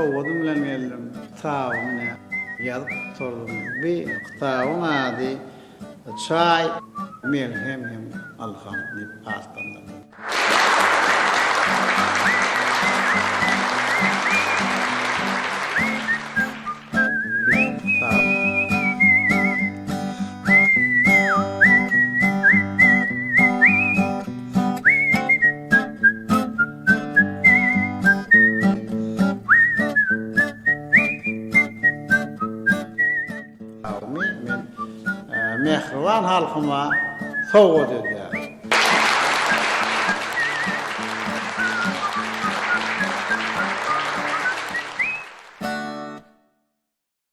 Sowgadym bilen geldim. Kitabymy ine ýazyp gutardym. Bu kitabyň ady Çaý, melhem hem ylham diýip atlandyrdym. Men mähriban halkyma sowgat edýärin.